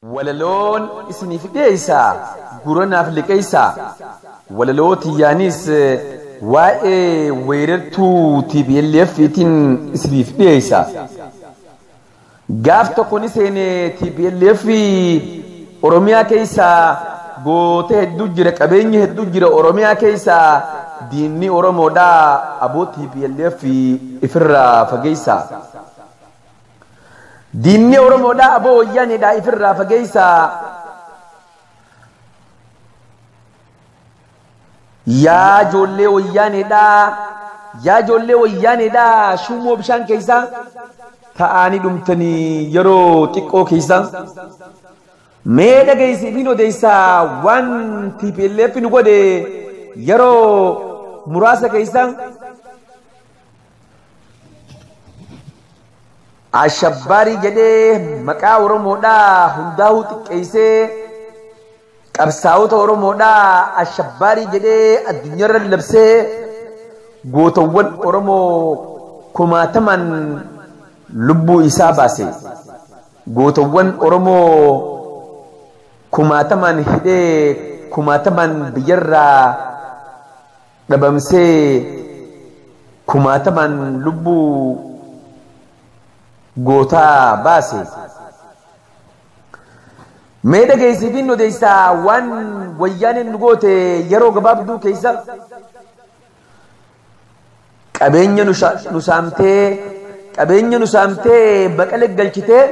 Walaloon isiniif dhiyeessaa guranaaf liqeessaa walaloo tiyyaanis waa'ee weerartuu TPLF'tiin isiniif dhiyeessa. Gaaf tokko ni seene TPLF Oromiyaa keessaa gootee hedduu jira, qabeenyi hedduu jira Oromiyaa keessaa. Diinni Oromoodhaa aboo TPLF ifirraa fageessa. Diinni Oromoodhaa aboo wayyaanidhaa ifirraa fageessa. Yaa ijoollee wayyaanidhaa, yaa ijoollee wayyaanidhaa shummoo bishaan keessa ta'anii dhumtanii yeroo xiqqoo keessa. Mee dhageessiif odeessaa waan TPLF nu godhe yeroo muraasa keessa. Ashabbaarii jedhee maqaa Oromoodhaa hundaa'uu xiqqeessee qabsaa'ota Oromoodhaa ashabbaarii jedhee addunyaarra labsee gootawwan Oromoo kumaataman lubbuu isaa baase. Gootawwan Oromoo kumaataman hidhee kumaataman biyyarraa dhabamsee kumaataman lubbuu gootaa baase. Mee dhageessifiin odeessaa waan wayyaaneen nu goote yeroo gabaabduu keessa. Qabeenya nu saamtee, qabeenya nu saamtee baqale galchitee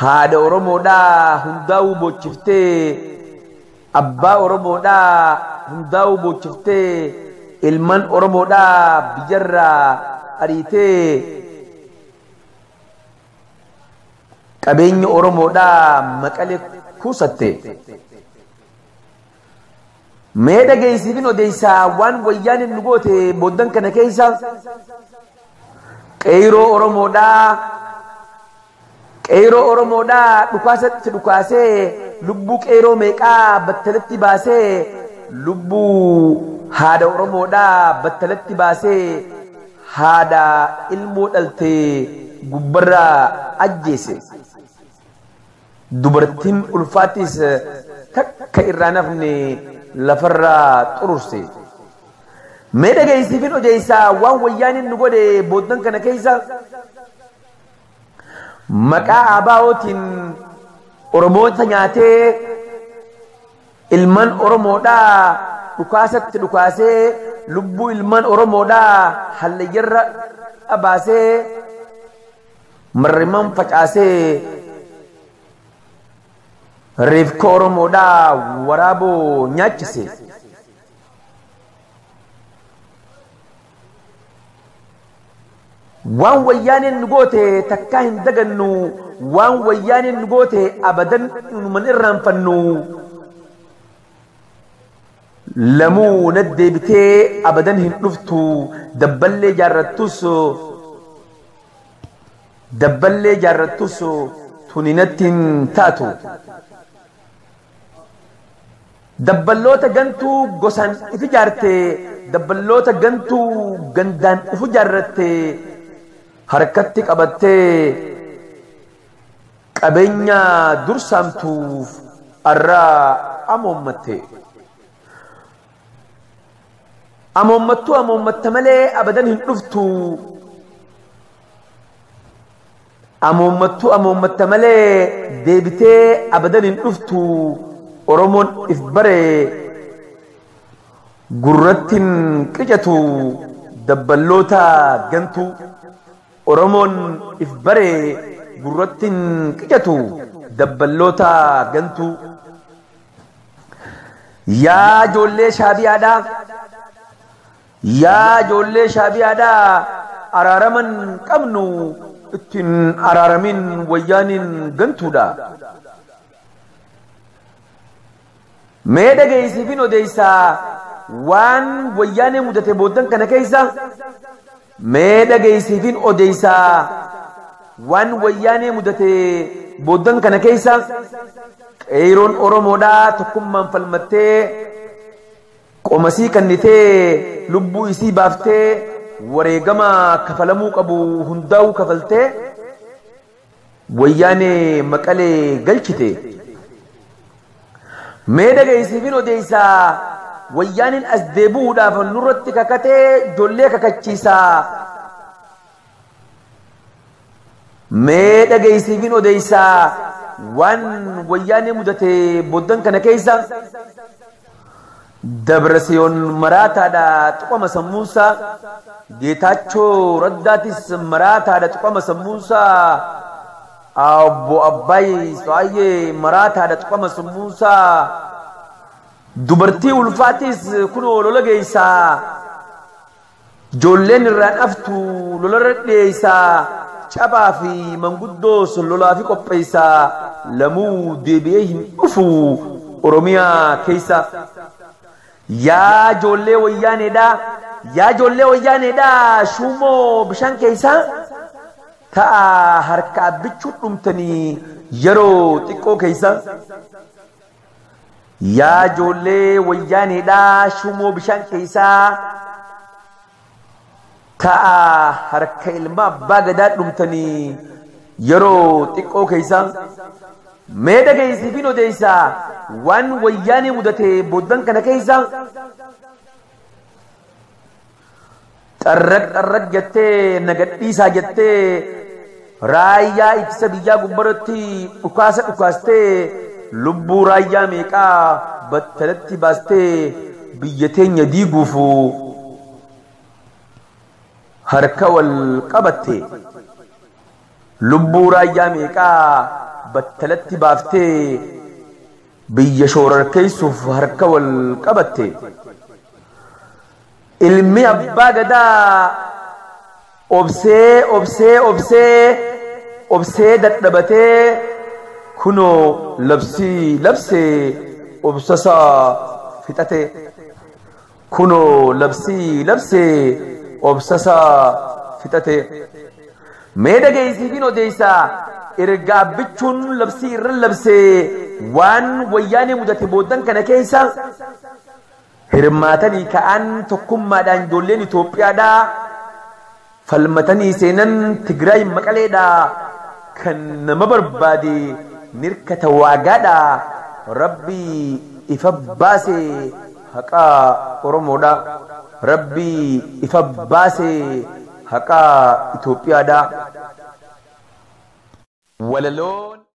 haadha Oromoodhaa hundaa'uu boochiftee abbaa Oromoodhaa hundaa'uu boochiftee ilmaan Oromoodhaa biyyarraa ariitee qabeenya Oromoodhaa maqale kuusatte. Mee dhageessifiin odeessaa waan wayyaaneen nu goote booddan kana keessa. Qeeroo Oromoodhaa, qeeroo Oromoodhaa dhukaasatti dhukaasee lubbuu qeeroo meeqaa battalatti baasee lubbuu haadha Oromoodhaa battalatti baasee haadha ilmoo dhaltee gubbarraa ajjeese. Dubartiin ulfaatis takka irraa nafne lafarraa xururse. Mee dhageessifiin odeessaa waan wayyaaniin nu godhe booddan kana keessa. Maqaa ABO'tiin Oromoota nyaatee ilmaan Oromoodhaa dhukaasatti dhukaasee lubbuu ilmaan Oromoodhaa hallayyarra baasee marriman facaasee reefka Oromoodhaa waraaboo nyaachise. Waan wayyaaneen nu goote takkaa hin dagannu, waan wayyaaneen nu goote abadan numan irraanfannu. Lamuu na deebitee abadan hin dhuftu, dabballee jaarrattus, dabballee jaarrattus tuni natti hin taatu. Dabballoota gantuu gosaan if ijaarte, dabballoota gantuu gandaan if ijaarratte harkatti qabattee qabeenya dursaamtuuf arraa amoommatte. Amoommattuu amoommatta malee abadan hin dhuftu. Amoommattuu amoommatta malee deebitee abadan hin dhuftu. Oromoon if bare gurrattiin qicatu dabballoota gantuu. Oromoon if bare gurrattiin qicatu dabballoota gantuu. Yaa ijoollee Shaabiyaadhaa, yaa ijoollee Shaabiyaadhaa araaraman qabnu ittiin araaramin wayyaaniin gantuudha. Mee dhageessifiin odeessaa waan wayyaanee mudate booddan kana keessa. Mee dhageessifiin odeessaa waan wayyaanee mudate booddan kana keessa. Qeeroon Oromoodhaa tokkummaan falmattee qomasii kennitee lubbuu isii baaftee wareegama kafalamuu qabu hundaa'uu kafaltee Wayyaanee Maqalee galchite. Mee dhageessiifin odeessaa wayyaaniin as deebi'uudhaaf nurratti kakatee ijoollee kakachiisaa. Mee dhageessiifin odeessaa waan wayyaanee mudate boddan kana keessa Dabrasiyoon maraataadha tuqama sammuusaa, Geetaachoo Raddaatis maraataadha tuqama sammuusaa, Obbo Abbaay Sooyyee maraataadha tuqama sammuusaa, dubartii ulfaatis kunoo lola geessaa, ijoolleen irraan aftu lolarra dhiyeessaa, cabaa fi manguddoos lolaa fi qopheessaa, lamuu deebi'ee hin dhufu Oromiyaa keessa. Yaa ijoollee wayyaaneedha, yaa ijoollee wayyaaneedha, shuumoo bishaan keessa ta'a harka abbichuu dhumtanii yeroo xiqqoo keessa. Yaa ijoollee wayyaaneedha, shuumoo bishaan keessa ta'a harka ilma abbaa gadaa dhumtanii yeroo xiqqoo keessa. Mee dhageessiifin odeessaa waan wayyaanee mudate boddan kana keessa xarraq xarraq jettee nagadhiisaa jettee raayyaa ittisa biyyaa gubbaratti dhukaasa dhukaastee lubbuu raayyaa meeqaa battalatti baastee biyya teenya diiguuf harka wal qabatte. Lubbuu raayyaa meeqaa battalatti baaftee biyya shoorarkeessuuf harka wal qabatte. Ilmi abbaa gadaa obsee obsee obsee obsee dadhabatee kunoo labsii labsee obsasaa fixate. Kunoo labsii labsee obsasaa fixate. Mee dhageessiifin odeessaa erga abbichuun labsii irra labsee waan wayyaanee mudate booddan kana keessa hirmaatanii ka'an tokkummaadhaan ijoolleen Itoophiyaadhaa falmatanii seenan Tigraay Maqaleedhaa kan nama barbaade nirkata waagaadhaa Rabbii ifa baase haqaa Oromoodhaa Rabbii ifa baase haqaa Itoophiyaadhaa. Walaloon